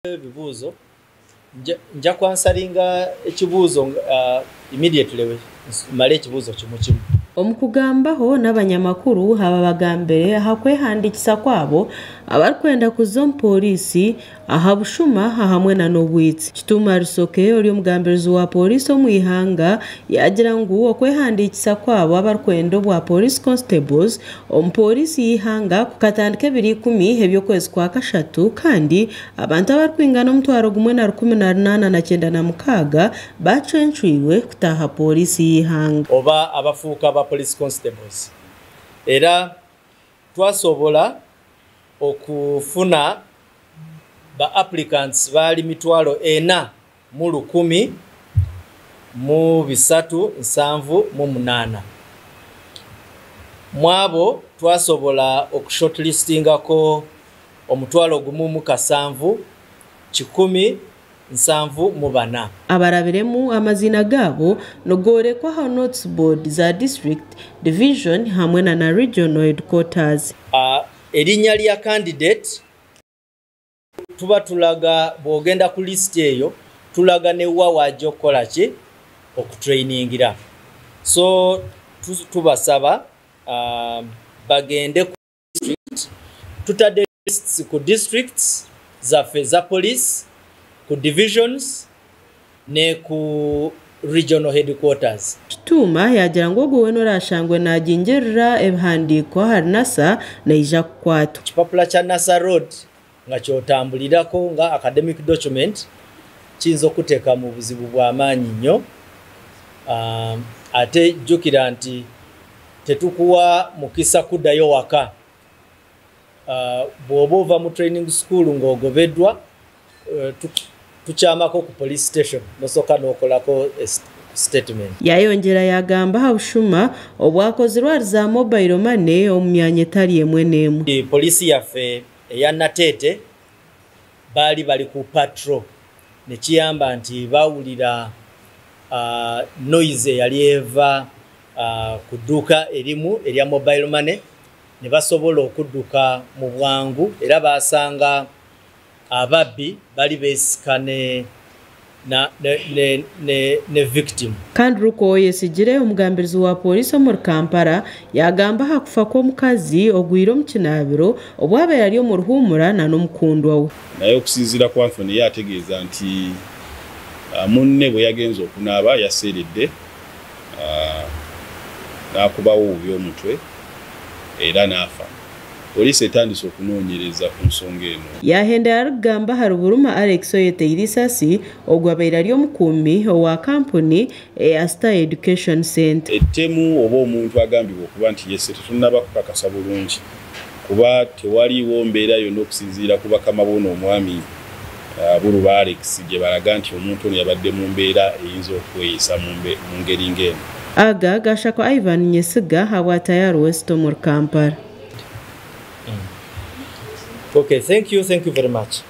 Ebibuuzo nja kwansweringa ekibuuzo immediately, male ekibuuzo kimu kimu. Omu kugambaho n'abanyamakuru, aba bagambire aha kwehandiikisa kwabo abarikwenda kuza omu pooriisi aha bushuma hamwe n'obwitsi. Kituuma Rusoke, ori omugambirizi wa pooriisi omu ihanga, yaagira ngu okwehandiikisa kwabo abarikwenda obwa Police Constables omu pooriisi y'eihanga kukatandika 20 eby'okwezi kwa kashatu, kandi abantu abarikwingana 1,196 bacencwirwe kutaaha pooriisi y'eihanga. Oba abafuuka ba police constables, era twasobola okufuna ba applicants baali 401,378. Mwabo twasobola okushortlistingako 17,174. Abarabiremu amaziina gaabo nigorekwa aha notice board za district, division hamwe na regional headquarters. Erinnya lya candidate tuba tulaga, bw'ogenda ku list eyo tulaga ne wa wajja okukola ki, okutrainingira. So tubasaba bagende ku district. Tutadde lists ku districts zaffe za police, ku divisions ne ku regional headquarters. Kituuma yagira ngu ogwo weena orashangwe nagingirira ebihandiiko ahari NASA naija kukwatwa. Ekipapula kya NASA Road nga kyotambulirako nga academic document kiyinza okuteeka mu buzibu bw'amaanyi nnyo. Ate jjukira nti tetukuwa mukisa kuddayo waka. Bw'oba ova mu training school ng'ogobeddwa, tukyamako ku police station, nosooka n'okolako statement. Yayongyera yagamba aha bushuma obwakozirwe ahari za mobile money omu myanya etari emwe n'emwe. Poliisi yaffe eya Nateete baali bali ku patrol, nekiyamba nti bawulira noise eyali eva ku dduuka erimu erya mobile money, ne basobola okudduka mu bwangu, era basanga ababbi bali beesika ne victim. Kandi Ruko Oyesigire, omugambirizi wa pooriisi omuri Kampala, yagamba aha kufa kw'omukazi ogwire omu kinaabiro obwaba yari omu ruhumura na n'omukundwa we. Naye okusinziira ku Anthony, ye ategeeza nti munne bwe yagenze okunaaba yaseeredde, n'akubawo obubi omutwe era n'afa. Poliisi etandise okunoonyereza ku nsonga eno. Yahendera arikugamba ahari Buruma Alex oyeteire isasi, ogwo abaire ari omukuumi owa kampuni eya Star Education Center. Ettemu oba omuntu agambibwa okuba nti yesse tetunnaba kukakasa bulungi, kuba tewaliiwo mbeera yonna okusinziira ku bakama b'ono omwami Buruba Alex gye balaga nti omuntu ono yabadde mu mbeera eyinza okweyisa mu ngeri ng'eno. Aga gashakwa Ivan Nyesiga habwa Tayari West omuri Kampala. Okay, thank you, thank you very much.